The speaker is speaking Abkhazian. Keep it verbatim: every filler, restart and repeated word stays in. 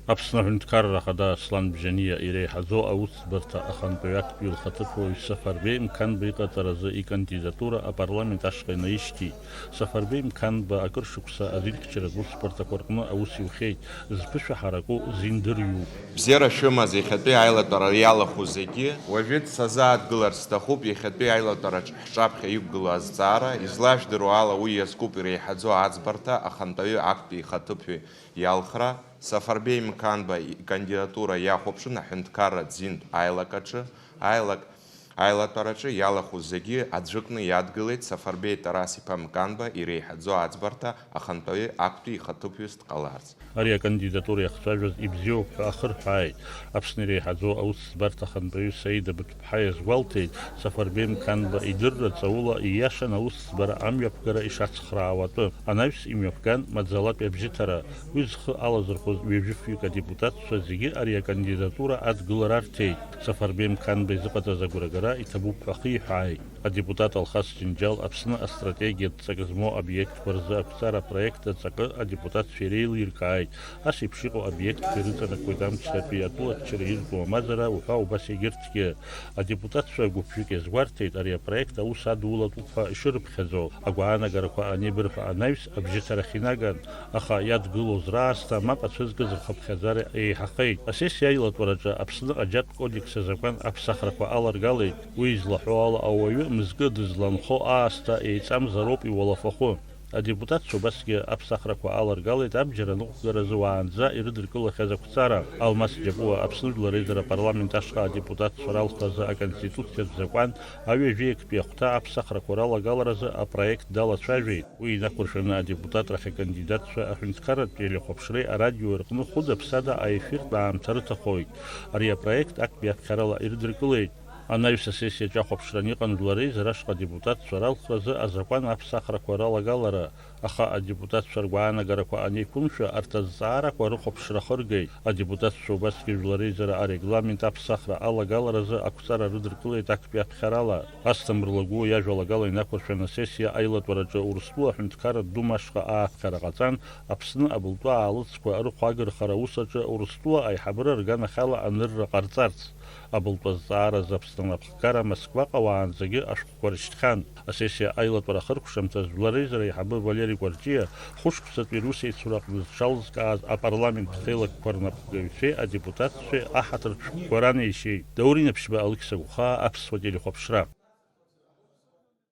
Аԥсны Аҳәынҭқарра Ахада Аслан Бжьаниа иреиҳаӡоу аусӡбарҭа ахантәаҩы актәи лхаҭыԥуаҩ Сафарбеи Мқанба иҟаҵаразы икандидатура апарламент ашҟа инаишьҭит. Сафарбеи Мқанба акыр шықәса азинхьчаратә усбарҭақәа рҟны аус иухьеит, зԥышәа ҳараку зиндырҩуп. Бзиара шәымаз иахьатәи аилатәара иалахәу зегьы. Уажәы сазааҭгыларц сҭахуп иахьатәи аилатәараҿ ҳҿаԥхьа иқәгылоу азҵаара, излажәдыруа ала уи иазкуп иреиҳаӡоу аӡбарҭа ахантәаҩы актәи ихаҭыԥуаҩ иалхра, Сафарбеи Мқанба икандидатура иахәаԥшын аҳәынҭқарратә зинтә аилак аҿы, аилак, аилатәараҿы иалахәыз зегьы аӡәыкны иадгылеит Сафарбеи Тарас-иԥа Мқанба иреиҳаӡоу аӡбарҭа ахантәаҩы актәи ихаҭыԥҩыс дҟаларц. Ари акандидатура иахцәажәаз ибзиоуп ҳәа ахырҳәааит. Аԥсны иреиҳаӡоу аусӡбарҭа ахантәаҩы Саида Быҭәԥҳа иазгәалҭеит, Сафарбеи Мқанба идырра ҵаула ииашан аусӡбара амҩаԥгара ишацхраауа атәы. Анаҩс имҩаԥган маӡалатәи абжьыҭара. Уи зхы алазырхәыз ҩажәи фҩык адепутатцәа зегьы ари акандидатура адгылара арҭеит. Сафарбеи Мқанба изыҟаҵаз агәрагара иҭабуп ҳәа ахиҳәааит. Адепутат Алхас Џьынџьал Аԥсны астратегиатә ҵак змоу обиектқәа рзы ақәҵара апроект аҵакы адепутатцәа иреилиркааит. Ас еиԥш иҟоу обиектқәа ирыҵанакуеит амчратәи атәылаччара иртәу амазара уҳәа убас егьырҭгьы. Адепутатцәа гәыԥҩык иазгәарҭеит, ари апроект аус адулатәуп ҳәа ишырыԥхьаӡо. Агәаанагарақәа анеибырҳәа анаҩс абжьыҭарахь инаган, аха иадгылоз раасҭа мап ацәызкыз рхыԥхьаӡара еиҳахеит. Асессиа аилатәараҿы Аԥсны аџьатә кодекс азакәан аԥсахрақәа аларгалеит. Уи излаҳәо ала, ауаҩы мызкы дызланхо аасҭа еиҵамзароуп иуалафахәы. Адепутатцәа убасгьы аԥсахрақәа аларгалеит абџьар аныҟәгаразы уаанӡа ирыдыркылахьаз ақәҵара. Алмас Џьапуа Аԥсны Жәлар Реизара апарламент ашҟа адепутатцәа ралхразы аконституциатә закәан аҩажәи актәи ахәҭа аԥсахрақәа ралагаларазы апроект далацәажәеит. Уи инақәыршәаны адепутатрахь акандидатцәа аҳәынҭқарратә телехәаԥшреи арадиои рҟны хәыда-ԥсада аефиртә аамҭа рыҭахоит. Ари апроект актәи аԥхьарала ирыдыркылеит. Анаҩс асессиаҿы ахәаԥшра аниҟам Жәлар Реизара ашҟа адепутатцәа ралхразы азакәан аԥсахрақәа ралагалара, аха адепутатцәа ргәаанагарақәа анеиқәымшәа, арҭ азҵаарақәа рыхәаԥшра ахыргеит. Адепутатцәа убасгьы Жәлар Реизара арегламент аԥсахра алагаларазы ақәҵара рыдыркылеит актәи аԥхьарала. Асҭамыр Лагәуа иажәалагала инақәыршәаны асессиа аилатәараҿы Урыстәыла аҳәынҭқарратә Дума ашҟа ааԥхьара ҟаҵан, Аԥсны абылтәы аалыҵқәа рыхәагырхара аус аҿы Урыстәыла аиҳабыра рганахьала анырра ҟарҵарц. Абылтәы азҵаара азы Аԥсны анапхгара Москваҟа уаанӡагьы ашәҟәқәа рышьҭхьан. Асессиа аилатәара ахыркәшамҭаз Жәлар Реизара аиҳабы Валери Кәарҷиа хәышықәсатәи русеицураҟны зҽалызкааз апарламенттә ҳеилакқәа рнапхгаҩцәеи адепутатцәеи аҳаҭыртә шәҟәқәа ранеишьеит. Даур Инаԥшьба, Алықьса Гәхаа, Аԥсуа телехәаԥшра.